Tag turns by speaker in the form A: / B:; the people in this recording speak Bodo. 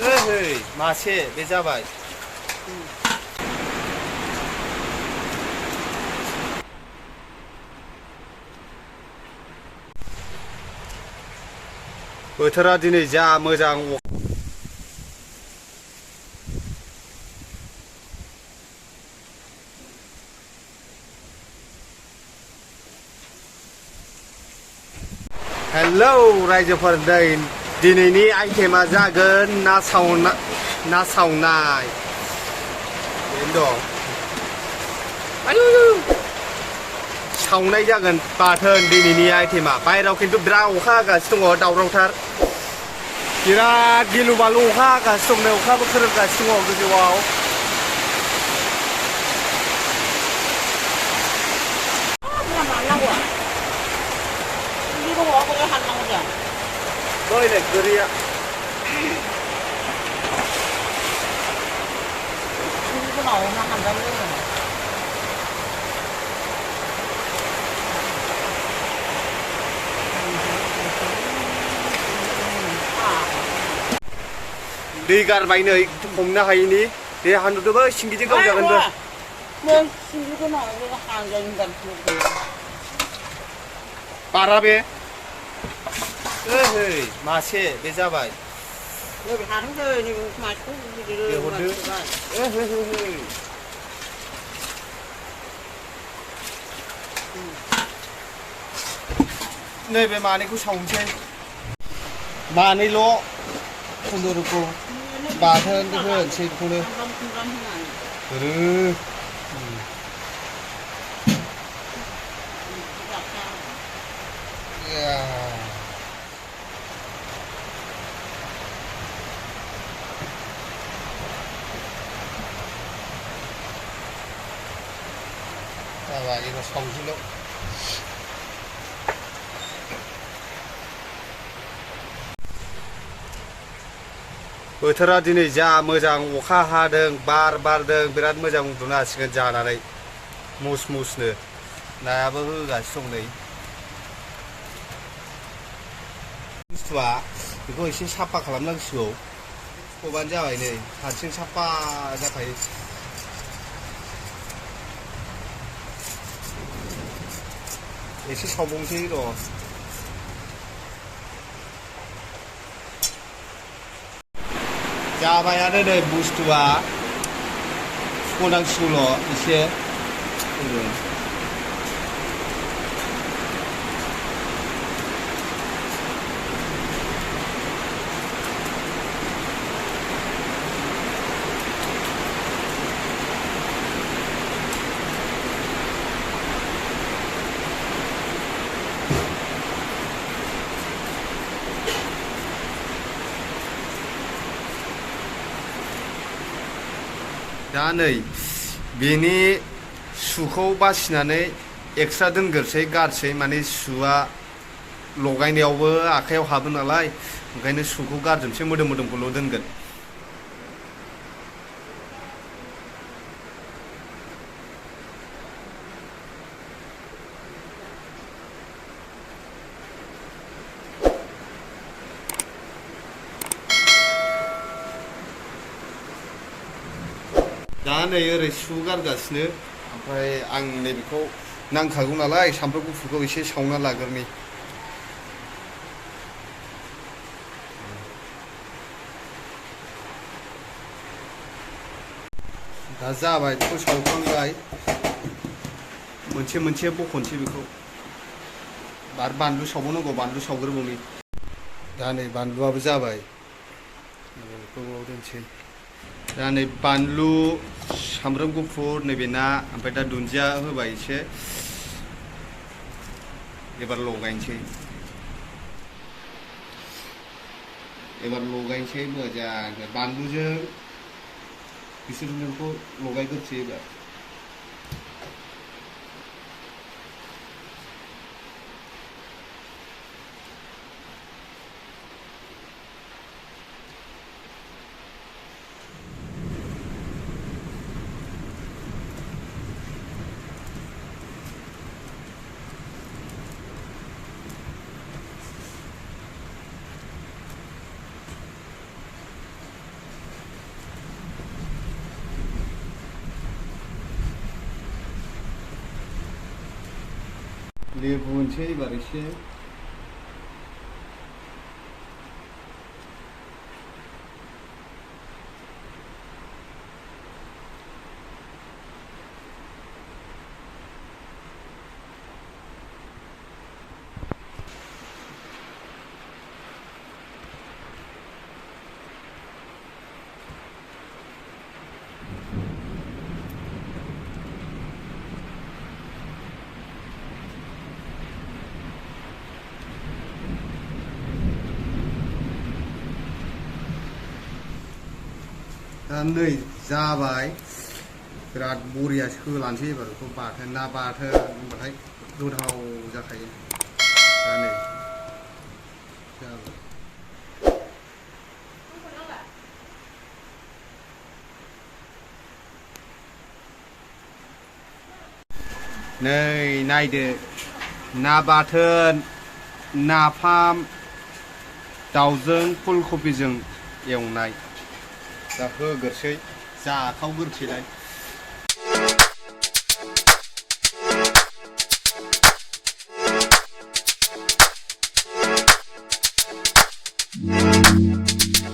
A: 에헤이 맛이 내 잡아. बोथोरा दिनै जा मोजां हेलौ रायजोफोर दिनैनि आइटेमा जागोन ना सावनाय बेनो दं आयु सावनाय जागोन बाथोन दिनैनि आइटेमा बायराव खिन्थु बिराद अखा हागासिनो दङ दावरावथार बिराद गिलु बालु अखा हागासिनो दं अखाबो खोरोमगासिनो दङ गोजौआव Böyle geriye
B: Cái màu nó hành ra luôn rồi.
A: दै गारबायनै हमनो हायिनि बे हानहरदोंबो सिंगिजों गावजागोनबो
B: Nên xin cái nào cái hàng dần dần
A: बारा बे 에헤이 맛이 내 잡아
B: 여기 하는 거 이거 맛있고
A: 이거를 에헤헤헤 नैबे मानैखौ सावनोसै मानैल' खुन्दुरुखौ बाथोन होनोसै बेखौनो जाबाय 이거 सावनोसैल' बोथोरा दिनै जा मोजां अखा हादों बार बारदों बिराद मोजां उन्दुनो हासिगोन जानानै मुस मुसनो नायाबो होगासिनो दं नै बुस्थुआ बेखौ एसे साफा खालामनांसिगौ खबानो जाबाय नै हारसिं साफा जाखायो एसे सावबावनोसै र' जाबायानो नै बुस्थुआ सुख'नांसिगौल' एसे दा नै बेनि सुखौ बासिनानै एक्सट्रा दोनग्रोसै गारसै माने सुआ लगायनायावबो आखायाव हाबो नालाय ओंखायनो सुखौ गारजोबसै मोदोमखौल' दोनगोन दा नै ओरै सु गारगासिनो ओमफ्राय आं नैबेखौ नांखागौ नालाय सामब्राम गुफुरखौ एसे सावना लाग्रोनि दा जाबाय बेखौ सावखांबाय मोनसे मोनसे बख'नोसै बेखौ आरो बानलु सावबावनांगौ बानलु सावग्रोबावनि दा नै बानलुआबो जाबाय बेखौ दोनसै दा नै बानलु सामब्राम गुफुर नैबे ना ओमफ्राय दा दुन्दिया होबाय एसे एबार लगायनोसै मोजां बानलुजों बिसोरखौ लगायग्रोसै एबार लेबु होनसै एबार एसे दा नै जाबाय बिराद बरियासो होलानोसै एबार बेखौ बाथोन ना बाथोन होनबाथाय गोथाव जाखायो दा नै जाबाय नै नायदो ना बाथोन नाफाम दाउजों फुलकबिजों एवनाय दा होगोरसै जाखावगोरसैलाय